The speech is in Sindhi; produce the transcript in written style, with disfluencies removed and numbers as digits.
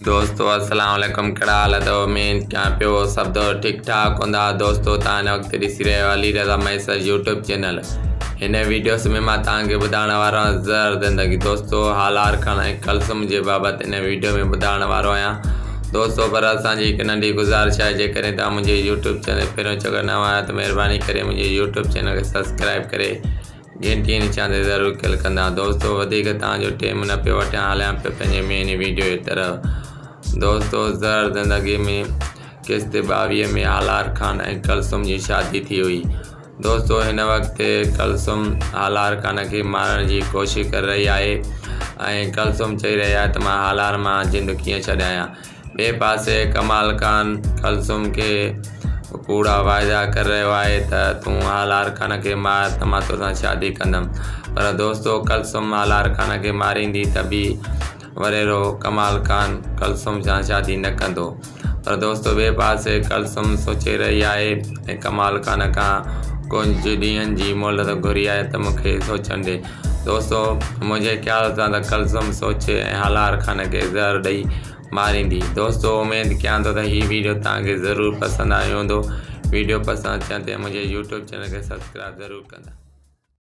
دوستو السلام عليڪم ڪهڙا حال اٿو اميد ڪيان پيو سڀ دوست ٺيڪ ٺاڪ هوندا دوستو تان هن وقت ڏسي رهيا آهيو علي رضا مهيسر يوٽيوب چينل هن ويڊيوس ۾ مان توهان کي ٻڌائڻ وارو آهيان زهر زندگي دوستو هالار خان ۽ ڪلثوم جي بابت هن ويڊيو ۾ ٻڌائڻ وارو آهيان دوستو پر اسان جي هڪ ننڍي گذارش آهي جيڪڏهن توهان منهنجي يوٽيوب چينل پهريون چڪر نوان آهيو ته مهرباني ڪري منهنجي يوٽيوب چينل کي سبسڪرائب ڪري گهنٽي ۽ نشان تي ضرور ڪلڪ ڪندا دوستو وڌيڪ توهان جو ٽيم نه پيو وٺيان هليان پيو پنهنجي مين ويڊيو جي طرف دوستو زهر زندگي ۾ قسط 22 ۾ هالار خان ۽ ڪلثوم جي شادي ٿي هئي دوستو هن وقت ڪلثوم هالار خان کي مارڻ جي ڪوشش ڪري رهي آهي ۽ ڪلثوم چئي رهي آهي ته مان هالار مان جند ڪيئن ڇڏايان ٻئي پاسي ڪمال خان ڪلثوم کي ڪوڙا واعدا ڪري رهيو آهي ته تون هالار خان کي مار ته مان توسان شادي ڪندم پر دوستو ڪلثوم هالار خان کي ماريندي ته به وريرو ڪمال خان ڪلثوم سان شادي نه ڪندو پر دوستو ٻئي پاسي ڪلثوم سوچي رهي آهي ۽ ڪمال خان کان ڪجهه ڏينهن جي مهلت گهري آهي ته مون کي سوچڻ ڏي دوستو منهنجي خيال سان ته ڪلثوم سوچي ۽ هالار خان کي زهر ڏئي ماريندي دوستو اميد ڪيان ٿو ته هي ويڊيو توهان کي ضرور پسند آيو هوندو ويڊيو پسند اچڻ تي منهنجي يوٽيوب چينل کي سبسڪرائب ضرور ڪندا.